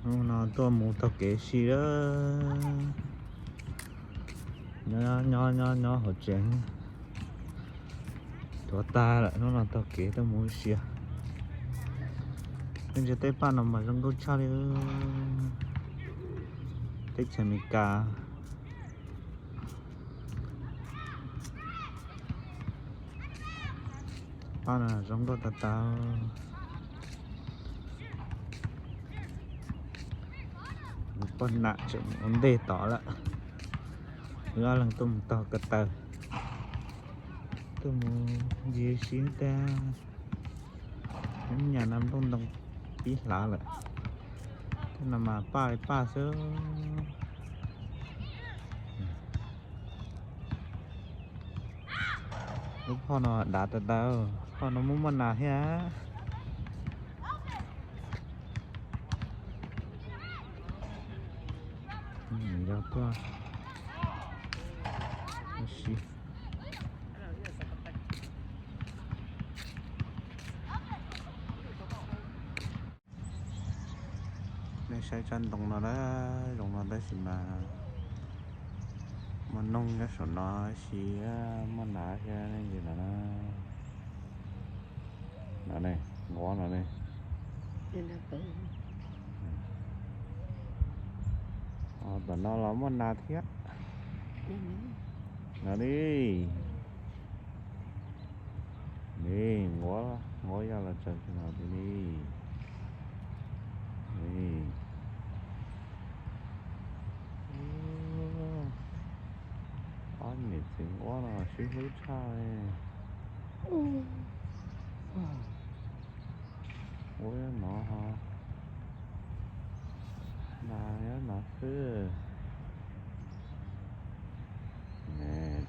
Hnub no tuaj mus taug kev si lawm. Nyob nyob nyob nyob hauv tsev, tuav tag lawm, hnub no taug kev tuaj mus ua si. Tej ntsia tej paj no mas zoo nkauj tshaj li. Teb chaws Amelikas. Paj no zoo nkauj tas tas. Poj nam tseem ua ntej tod lawm. Wb ob leeg tuaj mus taug ko taw, tuaj mus ncig si tag. Nyuam nyuam no nplooj ntoo pib hlav lawm. Tej no mas paj li paj xwb. Lub phoj no dav tas tas, phoj no muaj muaj nas thiab. Yog tuaj ua si. Nej saib tsob ntoo no na, zoo no tab sis mas muaj noog nyob saum no tab sis muaj nas thiab ne, ntsis no na. No ne, nquab no ne. Tom no los muaj nas thiab. No li. Ni nquab, nquab yog los tsaws no li. Ni. Ob niam txiv nquab no sib hlub tshaj li. Nquab nyob no ho, nas nyob no xwb.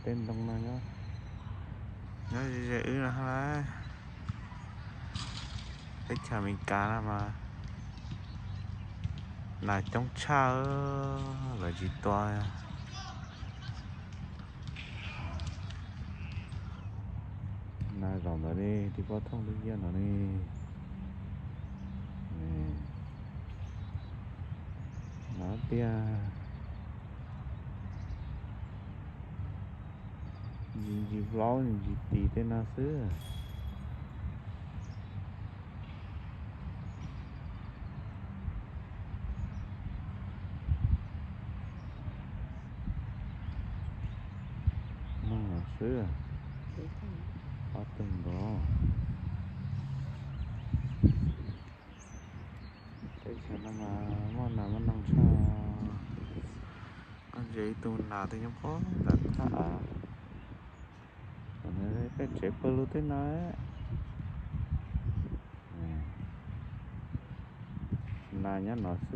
Tej ntoo no nyob, nyob ze ze wb no lawm. Teb chaws Amelikas no mas nas coob tshaj, lawv tsis tua. Nas zaum ntawd ne, tib pob thooj lub yiab no ne. No tiag. Ntsis ntsis plaub ntsis tis tej no xwb. Noog no xwb, ob tug nrov. Teb chaws no mas muaj nas muaj noog tshaj. Koj ntsia ib tug nas twb nyob puag nram thaj av. Peb tsev pawg lug tej no. Nas nyob no xwb.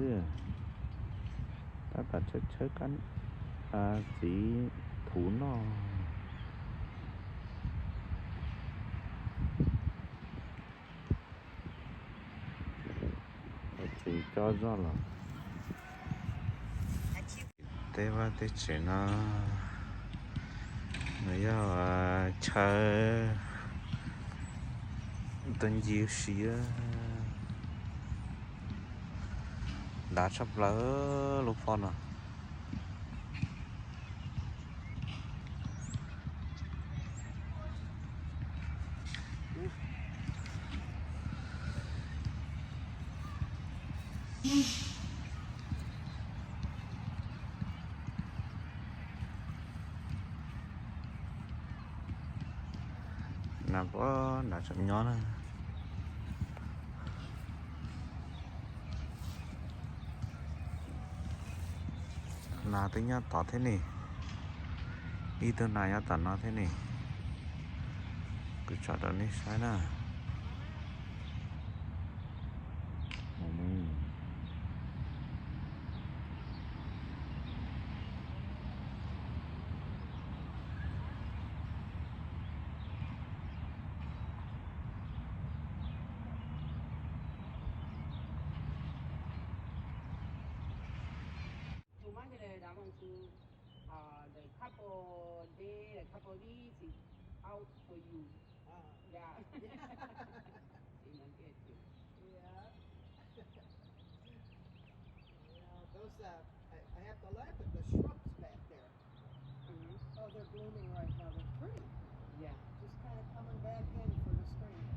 Tab tom tshawb tshawb kab txiv thuv noj. Txiv cob zoj los. Tej vaj tej tsev no, no yog chaw tuaj ncig si. Dav tshaj plaws lub phoj no. Nas puag nrad tseem nyob na. Nas twb nyob tod thiab ne. Ib tug nas nyob tom no thiab ne. Kuv tso rau nej saib na. Those, uh, I, I have to laugh at the shrubs back there. Oh, they're blooming right now. They're pretty. Yeah. Just kind of coming back in for the spring.